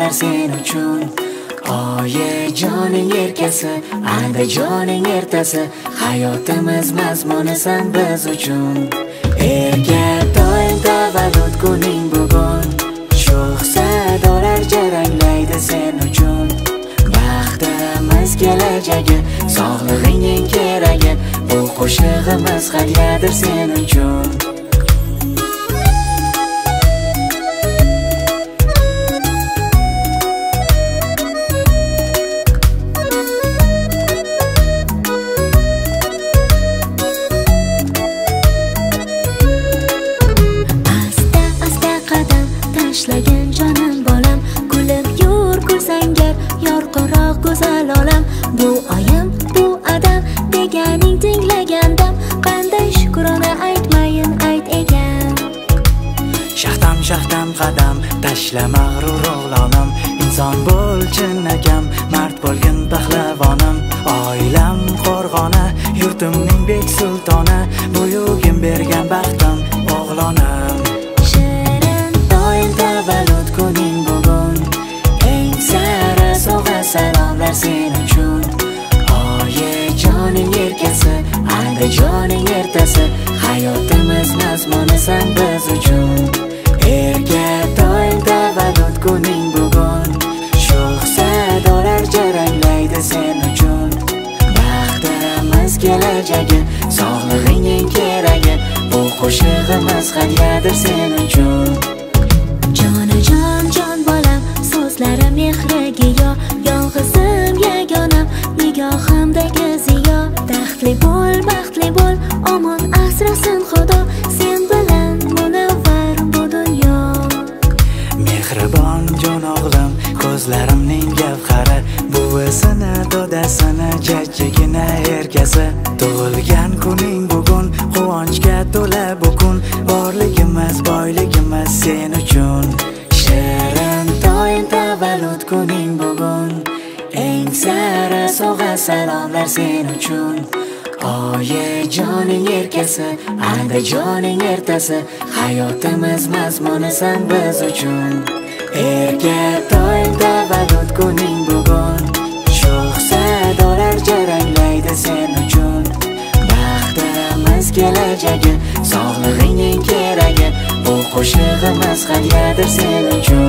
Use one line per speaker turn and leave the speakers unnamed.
salomlar sen uchun. Oyi joning erkasi, andijoning ertasi, hayotimiz mazmunisan biz uchun. Erkatoyim tavallud kuning bugun, sho'x sadolar jaranglaydi sen uchun. Baxtimiz kelajagi, sog'lig'ingning keragi, bu qo'shig'imiz hadyadir sen uchun.
Tashlagan jonim bolam, kulib yur kulsangar, yorqinroq go'zal olam. Bu oyim, bu adam deganing tinglagandam, qanday shukrona aytmayin ayt ekan.
Shaxtam shaxtam qadam tashla mag'rur o'g'lonim, inson bo'l chinakam, mard bo'lgin pahlavonim. Oilam qo'rg'oni, yurtimning bek sultoni, buyugim bergan baxtim o'g'lonim. Tavallud kuning bugun, eng sara sovg'a salomlar sen uchun. Oyi joning erkasi, andijoning ertasi, hayotimiz mazmunisan biz uchun. Erkatoyim tavallud kuning bugun, sho'x sadolar jaranglaydi sen uchun. Baxtimiz kelajagi, sog'lig'ingning keragi, bu qo'shig'imiz hadyadir sen uchun.
Jonajon jon bolam, so'zlari mehriga yo, yolg'izim yagonam, nigohimdagi ziyo. Taxtli bo'l, baxtli bo'l, omon asrasin Xudo, sen bilan munavvar bu dunyo.
Mehribon jon o'g'lim, ko'zlarimning gavhari, buvisini, dodasini, jajjigina erkasi. Tug'ilgan kuning bugun, quvonchga to'la bu kun, borligimiz, boyligimiz sen uchun. Shirin toyim tavallud kuning bugun, eng sara sovg'a salomlar sen uchun. Oyi joning erkasi, andijoning ertasi, hayotimiz mazmunisan biz uchun. Erkatoyim tavallud kuning bugun, sho'x sadolar jaranglaydi sen uchun. Baxtimiz kelajagi, sog'lig'ingning keragi, bu qo'shig'imiz hadyadir sen uchun.